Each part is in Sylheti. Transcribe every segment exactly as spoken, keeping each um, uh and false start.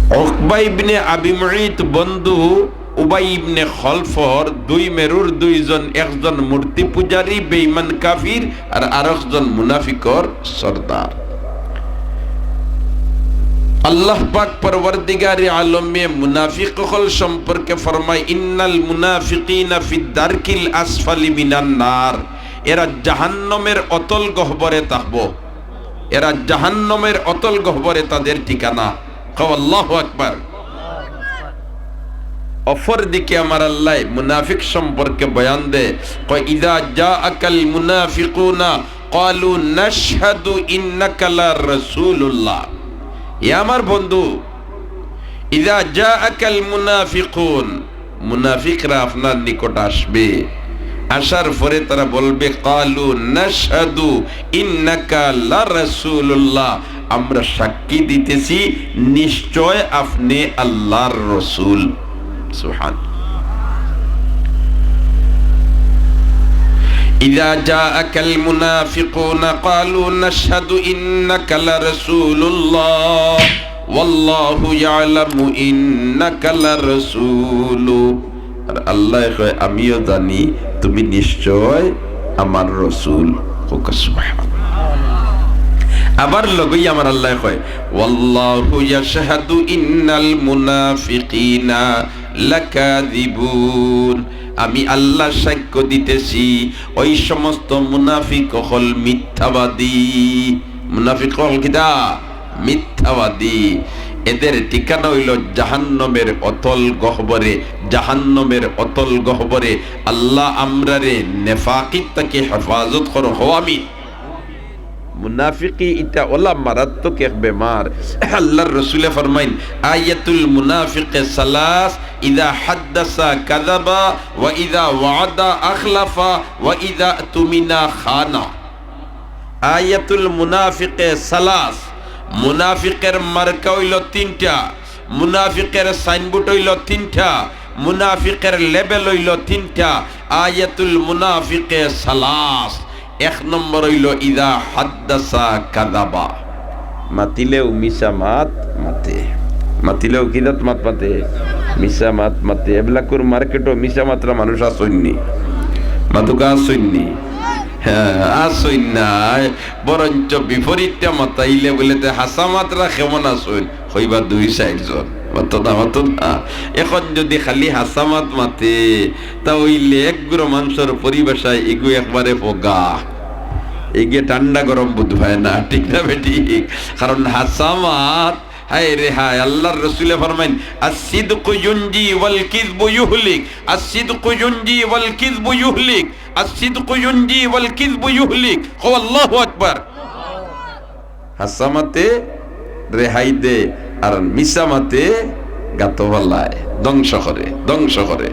উকবা ইবনে আবি মুইত বন্ধু উবাই ইবনে খলফর দুই মেরুর দুইজন, একজন মূর্তি পূজারী বেঈমান কাফির আর আরেকজন মুনাফিকর সর্দার। আল্লাহ পাক পরওয়ারদিগারে আলমে মুনাফিক অকল সম্পর্কে ফরমায়, "ইন্নাল মুনাফিকিনা ফিদ দারকিল আসফালি মিনান নার।" এরা জাহান্নামের অতল গহ্বরে থাকবো। এরা জাহান্নামের অতল গহ্বরে তাদের ঠিকানা। কও আল্লাহু আকবার। অপর দিকে আমার আল্লাহ মুনাফিক সম্পর্কে বয়ান দে, কয়, "ইযা জাআকাল মুনাফিকুনা ক্বালু নাশহাদু ইন্নাকা লা রাসূলুল্লাহ।" এ আমার বন্ধু, "ইযা জাআকাল মুনাফিকুন", মুনাফিকরা আপনার নিকট আসবে, আসার পরে তারা বলবে, "ক্বালু নাশহাদু ইন্নাকা লা রাসূলুল্লাহ", আমরা সাক্ষী দিতেছি নিশ্চয় আপনি আল্লাহর রসুল। সুবহান। "ইযা জাআকাল মুনাফিকুনা ক্বালু নাশহাদু ইন্নাকা লা রাসূলুল্লাহ।" ওয়াল্লাহু ইয়ালামু ইন্নাকা লারাসূলু। আর আল্লাহ কয়, "আমিও জানি তুমি নিশ্চয় আমার রসুল।" কউক্কা সুবহানাল্লাহ। আবার লগই আমার আল্লাহ কয়, "ওয়াল্লাহু ইয়াশহাদু ইন্নাল মুনাফিকিনা লাকাযিবুন।" আমি আল্লাহ সাক্ষ্য দিতেছি, ওই সমস্ত মুনাফিক অকল মিথ্যাবাদী। মুনাফিক অকল কিতা? মিথ্যাবাদী। এদের ঠিকানা অইলো জাহান্নামের অতল গহ্বরে, জাহান্নামের অতল গহ্বরে। আল্লাহ আমরারে নেফাকিত থাকি হেফাজত করো, কও আমিন। মুনাফিকি ইটা অলা মারাত্মক এক বেমার। আল্লাহর রসুলে ফরমাইন, "আয়াতুল মুনাফিকে সালাস, ইযা হাদ্দাসা কাযাবা, ওয়া ইযা ওয়াআদা আখলাফা, ওয়া ইযা তুমিনা খানা।" আয়াতুল মুনাফিকে সালাস, মুনাফিকের মার্কা অইলো তিনটা, মুনাফিকের সাইনবোর্ড অইলো তিনটা, মুনাফিকের লেবেল অইলো তিনটা। আয়াতুল মুনাফিকে সালাস, এক নম্বর অইলো ইযা হাদ্দাসা কাযাবা, মাতিলেউ মিছা মাত মাতে। মাতিলেউ কি জাত মাত মাতে? মিছা মাত মাতে। এবলাকুর মার্কেটো মিছা মাতরা মানুষ আছইন নি? মাতুক্কা আছইন নি? হ্যাঁ, আছইন না। বরঞ্চ বিপরীতটা মাতাইলে বুলে, "তে হাছা মাতরা কেমন আছইন?" কইবা দুই চাইরজন। মাতো না, মাতো না। এখন যুদি খালি হাছা মাত মাতে, তা অইলে এক গুরু মানষর পরিভাষায় ইগু একবারে ফগা। ইগে ঠান্ডা গরম বুঝ পায় না, ঠিক না বেঠিক? কারণ হাছা মাত, হায় রে হায়, আল্লাহর রসুলে ফরমাইন, "আস-সিদকু ইউনজি ওয়াল কিযবু ইউহলিক, আস-সিদকু ইউনজি ওয়াল কিযবু ইউহলিক, আস-সিদকু ইউনজি ওয়াল কিযবু ইউহলিক।" কও আল্লাহু আকবার। হাছা মাতে রেহাই দে, আর মিছা মাতে গাতো ফালায়, ধ্বংস করে, ধ্বংস করে।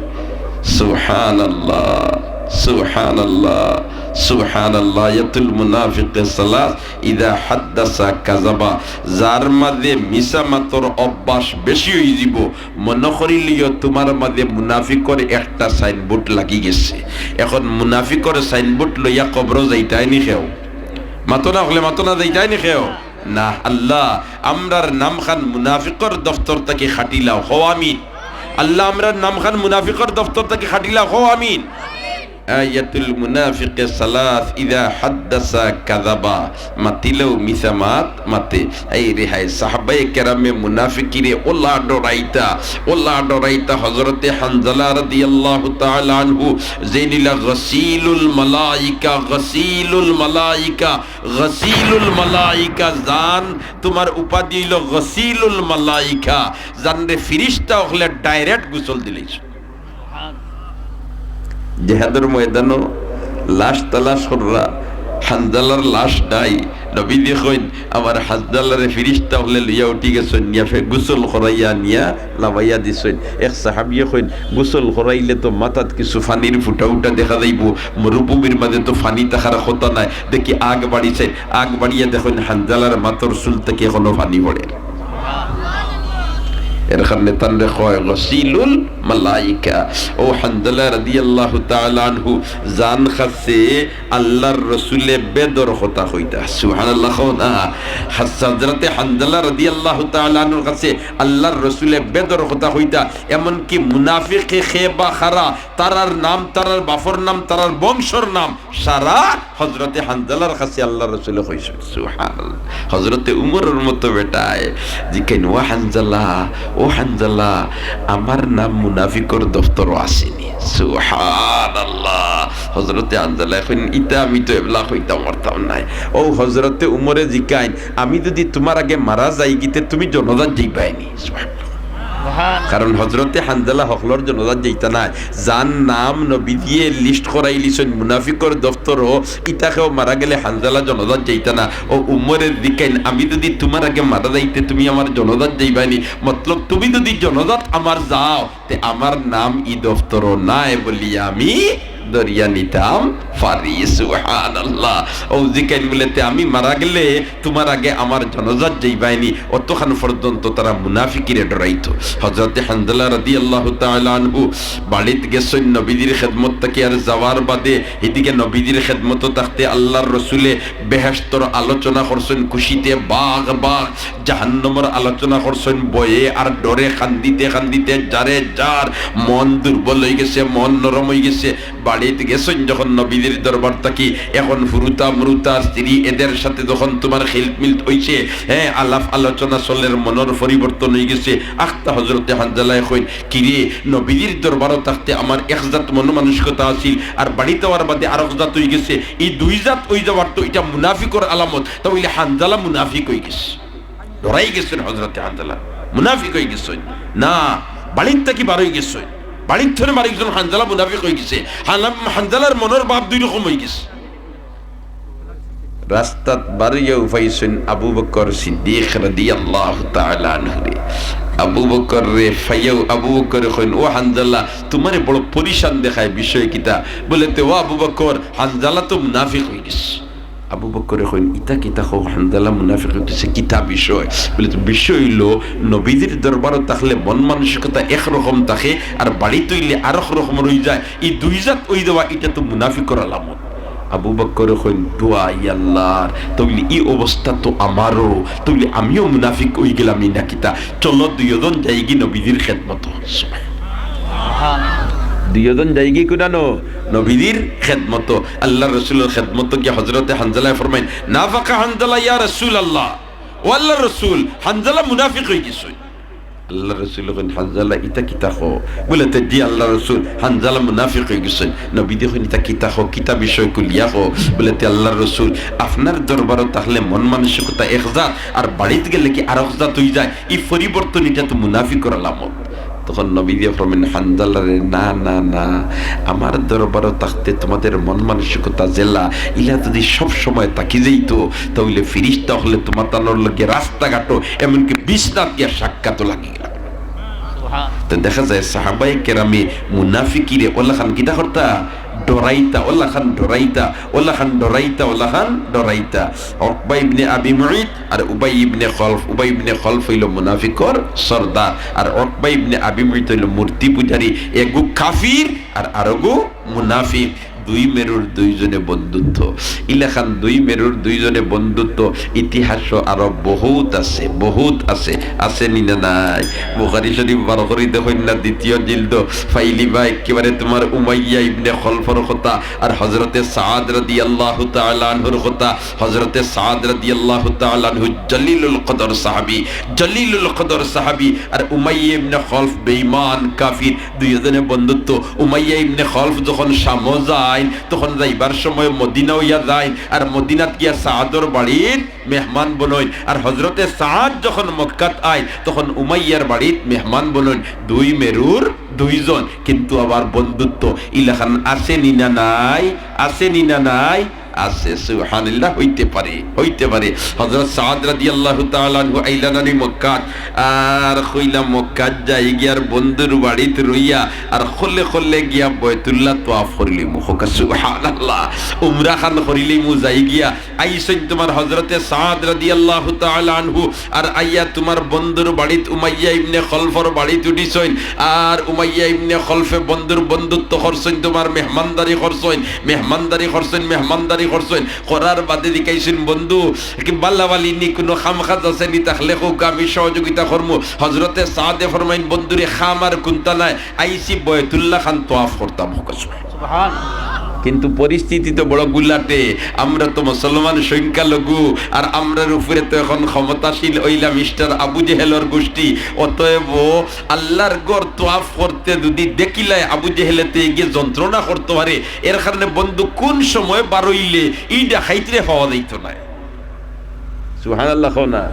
সুবহানাল্লাহ, সুবহানাল্লাহ, সুবহানাল্লাহ। আয়াতুল মুনাফিকে সালাস, ইযা হাদ্দাসা কাযাবা। যার মাঝে মিছা মাতর অভ্যাস বেশি অইযিবো, মনো করিলিও তুমার মাঝে মুনাফিকর একটা সাইনবোর্ড লাগি গেছে। এখন মুনাফিকর সাইনবোর্ড লইয়া কবরো যাইতায় নি কেউ? মাতো না অকলে, মাতো না, যাইতায় নি কেউ? না, আল্লাহ, আমরার নামখান মুনাফিকর দফতর থাকি কাটিলাও, কও আমিন। আল্লাহ, আমরার নামখান মুনাফিকর দফতর থাকি কাটিলাও, কও আমিন। আয়াতুল মুনাফিকে সালাস, ইযা হাদ্দাসা কাযাবা, মাতিলেউ মিছা মাত মাতে। এই রে হায়, সাহাবায়ে কেরামে মুনাফিকিরে অলা ডরাইতা, অলা ডরাইতা। হযরতে হানজালা রাদিয়াল্লাহু তাআলা আনহু, যেইন ইলা গসিলুল মালাইকা, গসিলুল মালাইকা, গসিলুল মালাইকা, যান, তুমার উপাধি অইলো গসিলুল মালাইকা, যানরে ফিরিস্তা অকলে direct গোসল দিলাইছে। জেহাদর ময়দানো লাশ তালাশ কররা, হানজালার লাশ নাই। নবীজি কইন, "আমার হানজালারে ফিরিস্তা অকলে লইয়া উঠি গেছইন, নিয়া ফে-, গোসল করাইয়া নিয়া লামাইয়া দিছইন।" এক সাহাবিয়ে কইন, "গোসল করাইলে তো মাথাত কিছু পানির ফুটা উটা দেখা যাইবো, মরুভূমির মাঝে তো পানি থাকার কথা নায়, দেখি আগ বাড়িছে।" আগ বাড়িয়া দেখইন হানজালার মাথার চুল থাকি এখনো পানি পড়ের। এর কারণে তানরে কয় গসিলুল মালাইকা। ও হানজালা রাদিয়াল্লাহু তাআলা আনহু যান খাছে আল্লাহর রসুলে বেদর কথা কইতা। সুবহানাল্লাহ কও না। হাস-, হযরতে হানজালা রাদিয়াল্লাহু তাআলা আনহুর কাছে আল্লাহর রসুলে বেদর কথা কইতা। এমনকি মুনাফিকে খে বা খারা, তারার নাম, তারার বাপর নাম, তারার বংশর নাম, সারা হযরতে হানজালার কাছে আল্লাহর রসুলে কইছইন। সুবহানাল্লাহ। হযরতে উমরর মতো বেটায় জিকাইন, "ও হানজালা, ও হানজালা, আমার নাম মুনাফিকর দফতরো আছেনি?" সুবহানাল্লাহ। হযরতে হানজালায় কইন, "ইতা আমি তো এবলা কইতাম পারতাম নায়।" ও হযরতে উমরে জিকাইন, "আমি যুদি তুমার আগে মারা যাইগি তে তুমি জনাজাত যাইবায়নি?" সুবহানাল্লাহ। কারণ হযরতে হানজালা হকলর জনাজাত যাইতা নায়। যান নাম নবীজিয়ে লিস্ট করাইলিছইন মুনাফিকর দফতরো, ইতা কেউ মারা গেলে হানজালা জনাজাত যাইতা না। ও উমরে জিকাইন, "আমি যুদি তুমার আগে মারা যাই তে তুমি আমার জনাজাত যাইবায়নি? মতলব তুমি যুদি জনাজাত আমার যাও, তে আমার নাম ই দফতরো নায় বলিয়া আমি ধরিয়া নিতাম পারি।" সুবহানাল্লাহ। ও জিকাইন বুলে, "তে আমি মারা গেলে তুমার আগে আমার জনাজাত যাইবায়নি?" অতখান পর্যন্ত তারা মুনাফিকিরে ডরাইতো। হযরতে হানজালা রাদিয়াল্লাহু তাআলা আনহু বাড়িত গেছইন নবীজির খেদমত থাকি, আর যাওয়ার বাদে হিদিকে নবীজির খেদমতো থাকতে আল্লাহর রসুলে বেহেশতর আলোচনা করছইন, খুশিতে বাঘ বাঘ, জাহান্নামর আলোচনা করছইন, ভয়ে আর ডরে কান্দিতে কান্দিতে যারে যার মন দুর্বল অইগেছে, মন নরম অইগেছে। বাড়িত গেছইন যখন নবীজির দরবার থাকি, এখন ফুরুতা মুরুতা স্ত্রী এদের সাথে যখন তুমার খিলমিল অইছে, হ্যাঁ, আলাপ আলোচনা চলের, মনর পরিবর্তন অইগেছে। আখতা হযরতে হানজালায় কইন, "কিরে, নবীজির দরবারো থাকতে আমার একজাত মন মানসিকতা আছিল, আর বাড়িত আওয়ার বাদে আরক জাত অইগেছে। ই দুই জাত অইযাওয়ার তো ইটা মুনাফিকর আলামত, তা অইলে হানজালা মুনাফিক অইগেছে।" ডরাই গেছইন হযরতে হানজালা, মুনাফিক অইগেছইন। না, বাড়িত থাকি বার অইগেছইন। বাড়িত থনে বার অইগেছইন, হানজালা মুনাফিক অইগেছে। হানজালার মনর ভাব দুই রকম অইগেছে। রাস্তাত বার অইয়াউ পাইছইন আবু বকর সিদ্দিক রাদিয়াল্লাহু তাআলা আনহুরে। আবু বকররে পাইয়াউ আবু বকরে কইন, "ও হানজালা, তুমারে বড় পরিশান দেখায়, বিষয় কিতা?" বুলে, "তে ও আবু বকর, হানজালা তো মুনাফিক অইগেছে।" আবু বকরে কইন, "ইতা কিতা কও, হানজালা মুনাফিক অইগেছে, কিতা বিষয়?" বুলে, "তো বিষয় অইলো, নবীজির দরবারো থাকলে মন মানসিকতা একরকম থাকে, আর বাড়িত অইলে আরক রকম অইযায়। ই দুই জাত অইযাওয়া, ইটা তো মুনাফিকর আলামত।" আবু বকরে কইন, "দোয়াই আল্লাহর, তা অইলে ই অবস্থা তো আমারও, তা অইলে আমিও মুনাফিক অইগেলাম নি না কিতা? চলো দুইওজন যাইগি নবীজির খেদমতো।" দুইওজন যাইগি কুনানো? নবীজির খেদমতো। আল্লাহর রসুলর খেদমতো গিয়া হযরতে হানজালায় ফরমাইন, "নাফাকা হানজালা ইয়া রাসূলুল্লাহ।" ও আল্লাহর রসুল, হানজালা মুনাফিক অইগেছইন। আল্লাহর রসুলে কইন, "হানজালা, ইতা কিতা কও?" বুলে, "তে জি আল্লাহর রসুল, হানজালা মুনাফিক অইগেছইন।" নবীজিয়ে কইন, "ইতা কিতা কও, কিতা বিষয় খুলিয়া কও?" বুলে, "তে আল্লাহর রসুল, আপনার দরবারো থাকলে মন মানসিকতা একজাত, আর বাড়িত গেলে কি আরক জাত অইযায়, ই পরিবর্তন ইটা তো মুনাফিকর আলামত।" তখন নবীজিয়ে ফরমাইন, "হানজালা রে, না, না, না, আমার দরবারো থাকতে তুমাদের মন মানসিকতা যেলা, ইলা যুদি সব সময় থাকি যাইতো, তা অইলে ফিরিস্তা অকলে তুমাতানর লগে রাস্তাঘাটো, এমনকি বিছনাত গিয়া সাক্ষাৎও লাগিগেলা।" তো দেখা যায় সাহাবায়ে কেরামে মুনাফিকিরে অলাখান কিতা করতা? ডরাইতা, অলাখান ডরাইতা, অলাখান ডরাইতা, অলাখান ডরাইতা। উকবা ইবনে আবি মুইত আর উবাই ইবনে খলফ, উবাই ইবনে খলফ অইলো মুনাফিকর সর্দার, আর উকবা ইবনে আবি মুইত অইলো মূর্তি পূজারী। এগু কাফির আর আরগু মুনাফিক। দুই মেরুর দুইজনে বন্ধুত্ব, ইলাখান দুই মেরুর দুইজনে বন্ধুত্ব ইতিহাসো আরো বহুত আছে, বহুত আছে, আছে নি না নাই? বুখারী শরীফ বার করি দেখইন না, দ্বিতীয় জিলদ, পাইলিবা একেবারে তুমার উমাইয়া ইবনে খলফর কথা আর হযরতে সাদ রাদিয়াল্লাহু তাআলা আনহুর কথা। হযরতে সাদ রাদিয়াল্লাহু তাআলা আনহু জলিলুল কদর সাহাবী, জলিলুল কদর সাহাবী, আর উমাইয়া ইবনে খলফ বেঈমান কাফির। দুইওজনে বন্ধুত্ব। উমাইয়া ইবনে খলফ যখন শামো যাইন, তখন যাইবার সময় মদিনা অইয়া যাইন, আর মদিনাত গিয়া সাদর বাড়িত মেহমান বনইন। আর হযরতে সাদ যখন মক্কাত আইন, তখন উমাইয়ার বাড়িত মেহমান বনইন। দুই মেরুর দুইজন, কিন্তু আবার বন্ধুত্ব। ইলাখান আছে নি না নাই? আছে নি না নাই? আছে, সুবহানাল্লাহ, হইতে পারে, হইতে পারে। হযরত সাদ রাদিয়াল্লাহু তাআলা আনহু আইলা নানি মক্কাত, আর কইলা মক্কাত যাইগিয়া আর বন্ধুর বাড়িত রইয়া আর খলে খলে গিয়া বায়তুল্লাহ তোয়াফ করিলিমু। কউক্কা সুবহানাল্লাহ। উমরা খান করিলিমু যাইগিয়া। আইছইন তুমার হযরতে সাদ রাদিয়াল্লাহু তাআলা আনহু, আর আইয়া তুমার বন্ধুর বাড়িত উমাইয়া ইবনে খলফর বাড়িত উঠিছইন। আর উমাইয়া ইবনে খলফে বন্ধুর বন্ধুত্ব করছইন, তুমার মেহমানদারি করছইন, মেহমানদারি করছইন, মেহমানদারি করছইন। করার বাদে জিকাইছইন, "বন্ধু, কি বালাবালি নি, কুনু কাম কাজ আছে নি? থাকলে কউক্কা, আমি সহযোগিতা করমু।" হযরতে সাদে ফরমাইন, "বন্ধুরে, কাম আর কুন্তা নাই, আইছি বায়তুল্লাহ খান তোয়াফ করতাম।" কউক্কা সুবহান। কিন্তু পরিস্থিতি তো বড় গুলাটে, আমরা তো মুসলমান সংখ্যালঘু, আর আমরার উপরে তো এখন ক্ষমতাশীল অইলা মিস্টার আবু জেহেলর গোষ্ঠী। অতএব আল্লাহর ঘর তোয়াফ করতে যুদি দেখিলায় আবু জেহেলে তে গিয়া যন্ত্রণা করতো পারে, এর কারণে বন্ধু কুন সময় বারইলে ই ডাকাইতরে পাওয়া যাইতো নায়। সুবহানাল্লাহ কও না।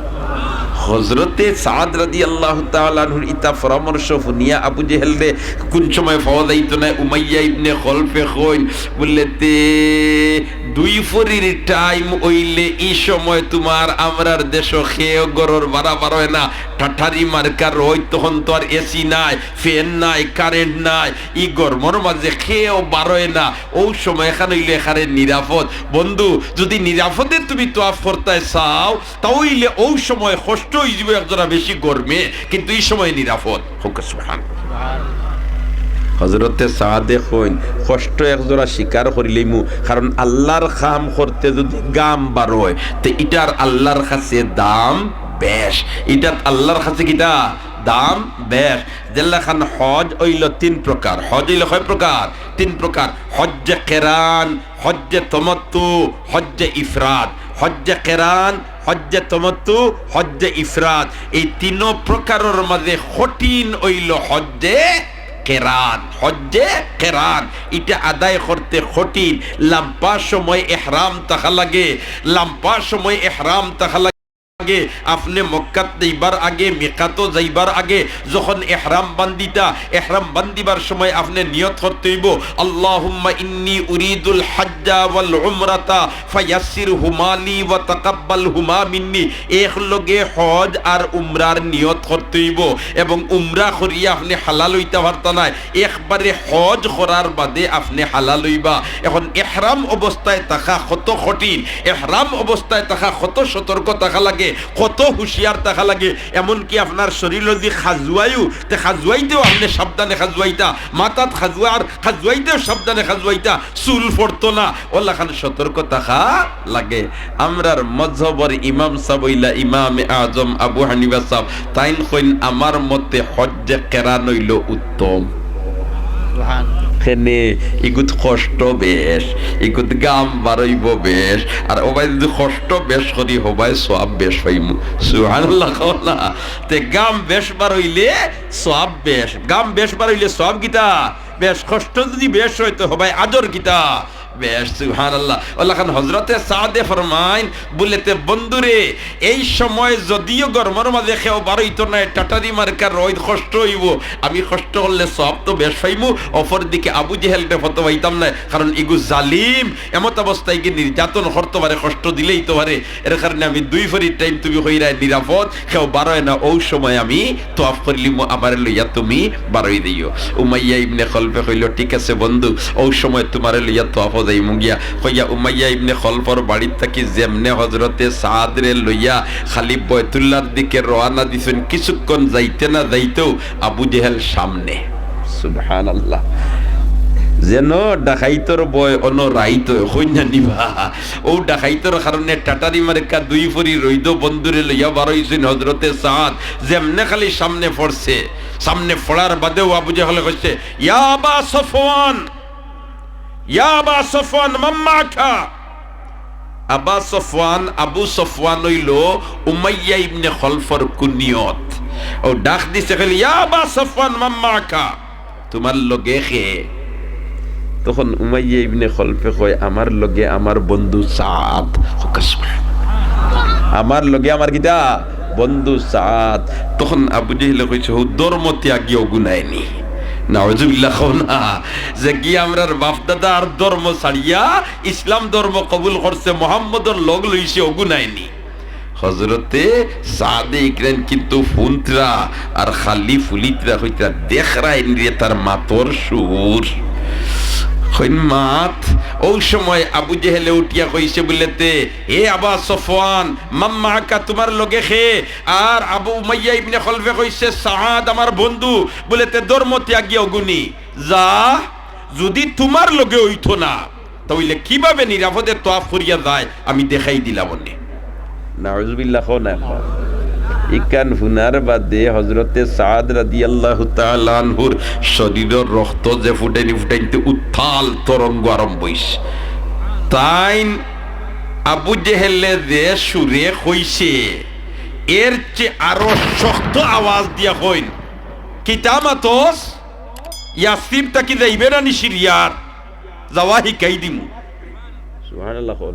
হযরতে সাদ রাদিয়াল্লাহু তাআলা আনহুর ইতা পরামর্শ হুনিয়া আবু জেহেলরে কুন সময় পাওয়া যাইতো নায়, উমাইয়া ইবনে খলফে কইন, বুলে, "তে দুই ফরির টাইম অইলে ই সময় তুমার আমরার দেশো কেউ ঘরর বারা বারয় না, টাটারি মার্কা রইদ, তখন তো আর এসি নাই, ফ্যান নাই, কারেন্ট নাই, ই গরমর মাঝে কেউ বারয় না, অউ সময় খান অইলে একেবারে নিরাপদ। বন্ধু, যুদি নিরাপদে তুমি তোয়াফ করতায় চাও, তা অইলে অউ সময় কষ্ট অইযিবো একজরা বেশি গরমে, কিন্তু ই সময় নিরাপদ।" কউক্কা সুবহান। হযরতে সাদে কইন, "কষ্ট একজরা স্বীকার করিলিমু, কারণ আল্লাহর কাম করতে যুদি ঘাম বারয়, তে ইটার আল্লাহর কাছে দাম বেশ, ইটাত আল্লাহর কাছে কিতা? দাম বেশ।" যেলাখান হজ অইলো তিন প্রকার। হজ অইলো কয় প্রকার? তিন প্রকার। হজ্জে কেরান, হজ্জে তমাত্তু, হজ্জে ইফরাদ। হজ্জে কেরান, হজ্জে তমাত্তু, হজ্জে ইফরাদ। এই তিনো প্রকারর মাঝে কঠিন অইলো হজ্জে কেরান। হজ্জে কেরান, ইটা আদায় করতে কঠিন। লাম্বা সময় এহরাম থাকা লাগে, লাম্বা সময় এহরাম থাকা লাগে। আগে, আপনে মক্কাত যাইবার আগে, মিকাতো যাইবার আগে, যখন এহরাম বান্ধিতা, এহরাম বান্ধিবার সময় আপনে নিয়ত করতে অইবো, "আল্লাহুম্মা ইন্নী উরিদুল হাজ্জা ওয়াল উমরাতা ফায়াসসিরহুমা লি ওয়া তাকাব্বালহুমা মিন্নি।" এক লগে হজ আর উমরার নিয়ত করতে অইবো, এবং উমরা করিয়া আপনে হালাল অইতা পারতা নায়, একবারে হজ করার বাদে আপনে হালাল অইবা। এখন এহরাম অবস্থায় থাকা কত কঠিন, এহরাম অবস্থায় থাকা কত সতর্ক থাকা লাগে, কত হুঁশিয়ার থাকা লাগে। এমনকি আপনার শরীর যদি খাজুয়াইও, তে খাজুয়াইতেও আপনে সাবধানে খাজুয়াইতা, মাথাত খাজুয়ার খাজুয়াইতেও সাবধানে খাজুয়াইতা, চুল পড়তো না, অলাখান সতর্ক থাকা লাগে। আমরার মজহবর ইমাম সাব অইলা ইমামে আজম আবু হানিফা সাব, তাইন কইন, "আমার মতে হজ্জে কেরান অইলো উত্তম।" সুবহান। কেনে, ইগুত কষ্ট বেশ, ইগুত ঘাম বারইবো বেশ, আর অবায় যদি কষ্ট বেশ করি, হবায় সওয়াব বেশ পাইমু। সুবহানাল্লাহ কও না। তে ঘাম বেশ বারইলে সওয়াব বেশ, ঘাম বেশ বারইলে সওয়াব কিতা? বেশ। কষ্ট যদি বেশ অয়, তে হবায় আজর কিতা? বেশ, সুবহানাল্লাহ। অলাখান হজরতে সাদে ফরমাইন, বুলে, "তে বন্ধুরে, এই সময় যদিও গরমর মাঝে কেউ বারইতো নায়, টাটারি মার্কা রইদ, কষ্ট অইবো, আমি কষ্ট করলে সওয়াব তো বেশ পাইমু, অপরদিকে আবু জেহেলরে ফতো পাইতাম নায়, কারণ ইগু জালিম, এমত অবস্থায় কি নির্যাতন করতো পারে, কষ্ট দিলেই তো পারে, এর কারণে আমি দুই ফরির টাইম তুমি কইরায় নিরাপদ, কেউ বারয় না, অউ সময় আমি তোয়াফ করিলিমু, আমারে লইয়া তুমি বারই দিও।" উমাইয়া ইবনে খলফে কইলো, "ঠিক আছে বন্ধু, অউ সময় তুমারে লইয়া তোয়াফো যাইমু গিয়া।" কইয়া উমাইয়া ইবনে খলফর বাড়িত থাকি যেমনে হজরতে সাদরে লইয়া খালি বয়তুল্লার দিকে রওয়ানা দিছইন, কিছুক্ষণ যাইতে না যাইতেউ আবু জেহেল সামনে। সুবহানাল্লাহ। যেন ডাকাইতর ভয় অনো রাইত অয়, কইন্যা নিবা। অউ ডাকাইতর কারণে টাটারি মার্কা দুই ফরি রইদো বন্ধুরে লইয়া বারইছইন হজরতে সাদ। যেমনে খালি সামনে পড়ছে, সামনে পড়ার বাদেউ আবু জেহেলে কইছে, "ইয়া আবা সফওয়ান, ইয়া আবা সফওয়ান, মান মাআকা?" আবা সফওয়ান, আবু সফওয়ান অইলো উমাইয়া ইবনে খলফর কুনিয়ত। অউ ডাক দিছে, কইল, "ইয়া আবা সফওয়ান, মান মাআকা?" তুমার লগে কে? তখন উমাইয়া ইবনে খলফে কয়, "আমার লগে আমার বন্ধু সাদ।" আমার লগে আমার কিতা? বন্ধু সাদ। তখন আবু জেহেলে কইছে, "হউ ধর্ম ত্যাগী অগুনায়নি।" নাউজুবিল্লাহ কও না। যেগিয়ে আমরার বাপ দাদার ধর্ম ছাড়িয়া ইসলাম ধর্ম কবুল করছে, মোহাম্মদর লগ লইছে, অগু নায়নি। হজরতে সাদে ইকরাইন কিন্তু ফুনতরা আর খালি ফুলিতরা কইতরা, দেখরায়নি রে তার মাতর সুর। কইন মাত, অউ সময় আবু জেহেলে উঠিয়া কইছে বুলেতে, "হে আবা সফওয়ান, মান মাআকা, তুমার লগে কে?" আর আবু উমাইয়া ইবনে খলফে কইছে, "সাদ আমার বন্ধু।" বুলেতে, "ধর্ম ত্যাগী অগুনি, যা, যুদি তুমার লগে অইতো না, তা অইলে কিভাবে নিরাপদে তওয়াফ করিয়া যায়, আমি দেখাই দিলাম অনে।" নাউজুবিল্লাহ কও না একবার। ইখান হুনার বাদে হজরতে সাদ রাদিয়াল্লাহু তাআলা আনহুর শরীরর রক্ত যে ফুটাইনি ফুটাইনতে উত্তাল তরঙ্গ আরম্ভ অইছে। তাইন আবু জেহেলে যে সুরে কইছে, এর চেয়ে আরো শক্ত আওয়াজ দিয়া কইন, "কিতা মাতস? ইয়াসরিব থাকি যাইবে না নি সিরিয়ার? যাওয়া হিকাই দিমু।" সুবহানাল্লাহ কও।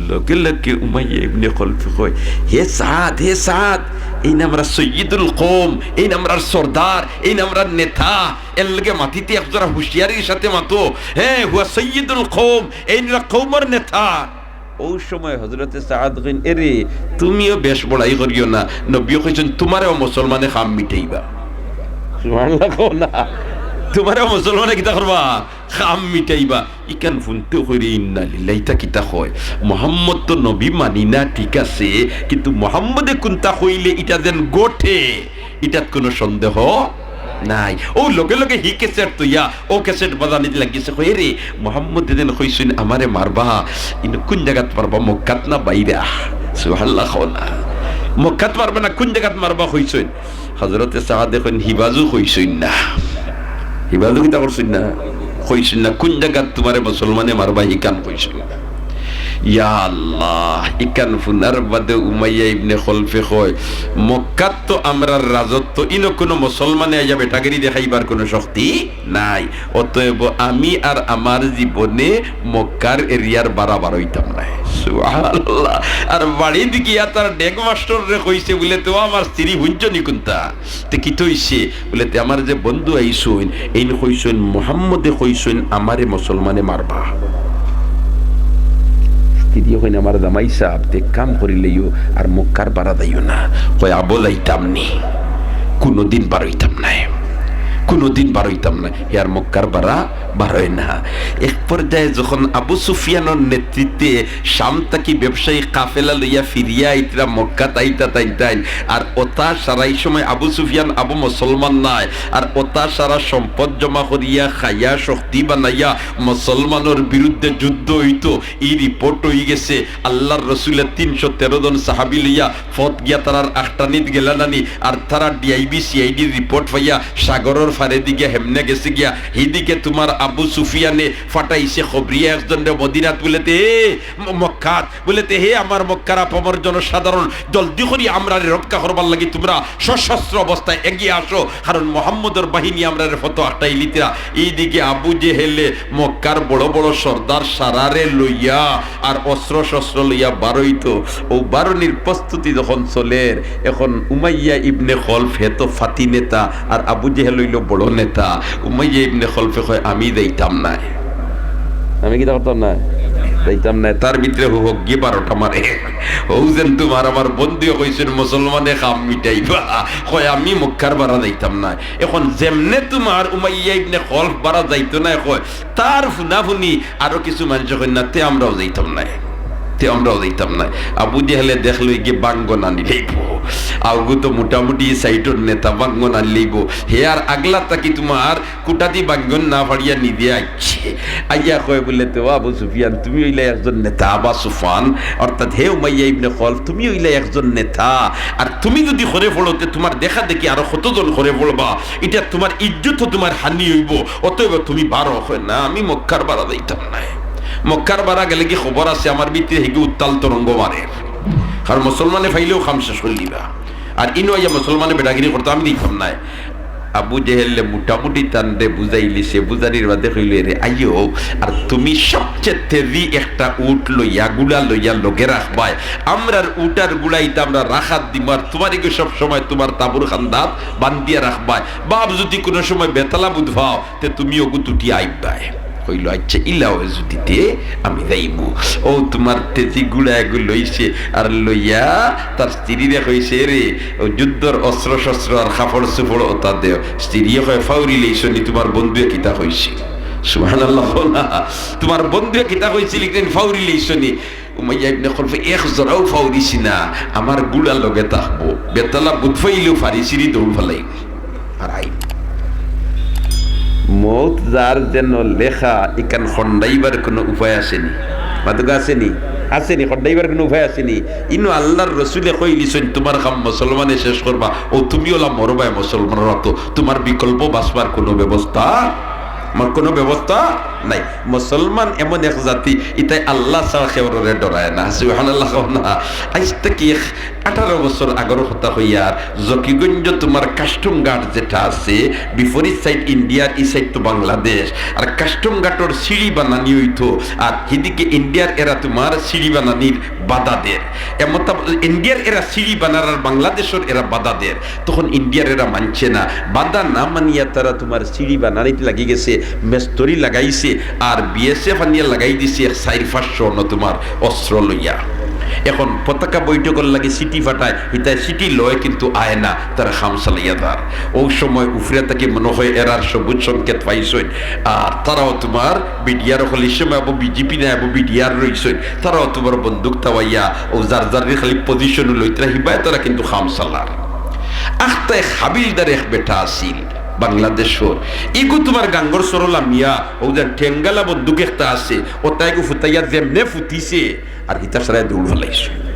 লগে লগে উমাইয়া ইবনে খলফে কয়, "হে সাদ, হে সাদ, এইন আমরার সৈয়দুল কওম, এইন আমরার সর্দার, এইন আমরার নেতা, এর লগে মাতিতে একজরা হুঁশিয়ারির সাথে মাতো। হ্যাঁ, হুয়া সৈয়দুল কওম, এইন অইরা কওমর নেতা।" অউ সময় হজরতে সাদ কইন, "এরে, তুমিও বেশ বড়াই করিও না, নবীয়ে কইছইন তুমারেও মুসলমানে কাম মিটাইবা।" সুবহানাল্লাহ কও না। তুমারেও মুসলমানে কিতা করবা? কাম মিটাইবা। ইখান ফুনতে কইরে, "ইন্না লিল্লাহ, ইতা কিতা কয়? মোহাম্মদ তো নবী মানি না, ঠিক আছে, কিন্তু মোহাম্মদে কুনতা কইলে ইটা যেন ঘটে, ইটাত কুনু সন্দেহ নাই।" অউ লগে লগে হি ক্যাসেট তইয়া অউ ক্যাসেট বাজানিত লাগিছে, কয়, "এরে, মোহাম্মদে যেন কইছইন আমারে মারবা, ইনো কুন জাগাত মারবা, মক্কাত না বাইরা?" সুবহানাল্লাহ কও না। "মক্কাত মারবা না, কুন জাগাত মারবা কইছইন?" হজরতে সাদে কইন, "হিবাজু কইছইন না।" হিবাজু কিতা করছইন না? কইছইন না। "কুন জাগাত তুমারে মুসলমানে মারবা, হিখান কইছইন না।" ইয়া আল্লাহ, ইখান ফুনার বাদে উমাইয়া ইবনে খলফে কয়, "মক্কাত তো আমরার রাজত্ব, ইনো কুনু মুসলমানে আইয়া বেটাগিরি দেখাইবার কুনু শক্তি নাই, অতএব আমি আর আমার জীবনে মক্কার এরিয়ার বারা বারইতাম নায়।" সুবহানাল্লাহ। আর বাড়িত গিয়া তার ডেগ মাস্টররে কইছে বুলে, "তে ও আমার স্ত্রী হুনছনি কুনতা? তে কিতা অইছে?" বুলে, "তে আমার যে বন্ধু আইছইন, এইন কইছইন, মোহাম্মদে কইছইন আমারে মুসলমানে মারবা।" স্ত্রীয়ে কইন, "আমার জামাই সাব, তে কাম করিলাইও, আর মক্কার বারা যাইও না।" কয়, "আবো যাইতাম নি, কুনুদিন বারইতাম নায়, কুনুদিন বারইতাম নায়।" হে আর মক্কার বারা বারয় না। এক পর্যায়ে যখন আবু সুফিয়ানর নেতৃত্বে শাম থাকি ব্যবসায়ী কাফেলা লইয়া ফিরিয়া আইতরা মক্কাত আইতা তাইন তাইন, আর অতা সারাই সময় আবু সুফিয়ান আবু মুসলমান নায়, আর অতা সারা সম্পদ জমা করিয়া খাইয়া শক্তি বানাইয়া মুসলমানর বিরুদ্ধে যুদ্ধ অইতো, ই রিপোর্ট অইগেছে। আল্লার রসুলে তিনশো তেরো জন সাহাবি লইয়া ফথ গিয়া তারার আখটানিত গেলা নানি, আর তারা ডিআইবি সিআইডির রিপোর্ট পাইয়া সাগরর ফারেদি গিয়া হেমনে গেছে গিয়া, হিদিকে তুমার আবু সুফিয়ানে ফাটাইছে খবরিয়া একজনরে মদিনাত বুলে তে, এ, ম-, মক্কাত বুলে তে, "হে আমার মক্কার আপামর জনসাধারণ, জলদি করি আমরারে রক্ষা করবার লাগি তুমরা সশস্ত্র অবস্থায় এগিয়ে আসো, কারণ মোহাম্মদর বাহিনী আমরারে ফথ আখটাইলিতরা।" ইদিকে আবু জেহেলে মক্কার বড় বড় সর্দার সারারে লইয়া আর অস্ত্র শস্ত্র লইয়া বারইতো। অউ বারনির প্রস্তুতি যখন চলের, এখন উমাইয়া ইবনে খলফ, হে তো ফাতি নেতা, আর আবু জেহেল অইলো বড় নেতা। উমাইয়া ইবনে খলফে কয়, "আমি যাইতাম নায়।" আমি কিতা করতাম নায়? যাইতাম নায়। তার ভিতরে হু হক গিয়া বারোটা মারে। অউ যেন তুমার আমার বন্ধুয়ে কইছইন, মুসলমানে কাম মিটাইবা। কয়, "আমি মক্কার বারা যাইতাম নায়।" এখন যেমনে তুমার উমাইয়া ইবনে খলফ বারা যাইতো নায় কয়, তার ফুনাফুনি আরো কিছু মানষে কইন না, "তে আমরাও যাইতাম নায়, তে আমরাও যাইতাম নায়।" আবু জেহেলে দেখলো ইগিয়ে বাঙ্গন আনিলাইবো। আউগু তো মোটামুটি সাইডর নেতা, বাঙ্গন আনিলাইবো। হে আর আগলা থাকি তুমার কুটাদি বাঙ্গন না ফাড়িয়া নিজে আইছে। আইয়া কয় বুলে, "তে ও আবু সুফিয়ান, তুমি অইলা একজন নেতা, আবা সুফান, অর্থাৎ হে উমাইয়া ইবনে খলফ, তুমি অইলা একজন নেতা। আর তুমি যুদি করে পড়ো, তে তুমার দেখা দেখি আরো কতজন করে পড়বা। ইটা তুমার ইজ্জতও তুমার হানি অইবো, অতএব তুমি বারো।" কয়, "না, আমি মক্কার বারা যাইতাম নায়। মক্কার বারা গেলেগি খবর আছে, আমার ভিতরে হিগু উত্তাল তরঙ্গ মারের। কারণ মুসলমানে পাইলেও কাম শেষ করিলিবা। আর ইনো আইয়া মুসলমানে বেটাগিরি করতা, আমি দিতাম নায়।" আবু জেহেলে মোটামুটি তানরে বুঝাইলিছে, বুঝানির বাদে কইল, "এরে আইও, আর তুমি সবচেয়ে তেজি একটা উট লইয়া, গুড়া লইয়া লগে রাখবায়। আমরার উট আর গুড়া ইতা আমরা রাখাত দিমু, আর তুমার ইগু সব সময় তুমার তাবুর খান্দাত বান্ধিয়া রাখবায়। বাপ যদি কুনু সময় বেতালা বুধ পাও, তে তুমি অগু তুটি আইবায়।" কইল, "আচ্ছা, ইলা অয় যুদি তে আমি যাইমু।" অউ তুমার তেজি গুড়া এগু লইছে, আর লইয়া তার স্ত্রীরে কইছে, "রে, অউ যুদ্ধর অস্ত্র-শস্ত্র আর কাপড়-চুপড় অতা দেও।" স্ত্রীয়ে কয়, "ফাউরি লইছো নি, তুমার বন্ধুয়ে কিতা কইছিল?" সুবহানাল্লাহ কও না। "তুমার বন্ধুয়ে কিতা কইছিল, ইখান ফাউরি লইছো নি?" উমাইয়া ইবনে খলফে এক জরাও ফাউরিছি না, "আমার গুড়া লগে থাকবো, বেতালা বুধ পাইলেও ফারি-সিরি দৌড় ফালাই।" আর আই। মউত যার যেন লেখা, ইখান খন্ডাইবার কুনু উপায় আছে নি? মাতুকা আছে নি? আছে নি? খন্ডাইবার কুনু উপায় আছে নি? ইনো আল্লার রসুলে কইলিছইন, "তুমার কাম মুসলমানে শেষ করবা, অউ তুমি অলা মরবায় মুসলমানর আতো, তুমার বিকল্প বাঁচবার কুনু ব্যবস্থা, আমার কুনু ব্যবস্থা নাই।" মুসলমান এমন এক জাতি, ইতায় আল্লা ছাড়া কেউররে ডরায় না। সুবহানাল্লাহ কও না। আইজ থাকি এক আঠারো বছর আগর কথা কইয়ার, জকিগঞ্জ তুমার কাস্টম গার্ড যেটা আছে, বিপরীত সাইড ইন্ডিয়ার, ই সাইড তো বাংলাদেশ। আর কাস্টম গার্ডর সিঁড়ি বানানি অইতো, আর হিদিকে ইন্ডিয়ার এরা তুমার সিঁড়ি বানানির বাধা দের। এমতা ইন্ডিয়ার এরা সিঁড়ি বানার আর বাংলাদেশর এরা বাধা দের। তখন ইন্ডিয়ার এরা মানছে না, বাধা না মানিয়া তারা তুমার সিঁড়ি বানানিত লাগি গেছে, মেস্তরি লাগাইছে, আর বিএসএফ আনিয়া লাগাই দিছে এক চাইর পাঁচশো অনো তুমার অস্ত্র লইয়া। এখন পতাকা বৈঠকর লাগি চিঠি ফাটায়, হিতায় চিঠি লয় কিন্তু আয় না, তারা কাম চালাইয়া যার। অউ সময় উফরে থাকি মনো কয় এরার সবুজ সংকেত পাইছইন, আর তারাও তুমার বিডিআর অকল, ই সময় আবু বিজেপি না আবু বিডিআর রইছইন, তারাও তুমার বন্দুক তাওয়াইয়া অউ যার যার খালি পজিশন লইতরা হিবায় তারা কিন্তু কাম চালার। আখতায় হাবিলদার এক বেটা আছিল বাংলাদেশর, ইগু তুমার গাঙ্গর সরলা মিয়া, অউ যে ঠেঙ্গালা বন্দুক একটা আছে, অতা ইগু ফুতাইয়া যেমনে ফুতিছে, আর হিতা সারায় দৌড় ফালাইছে।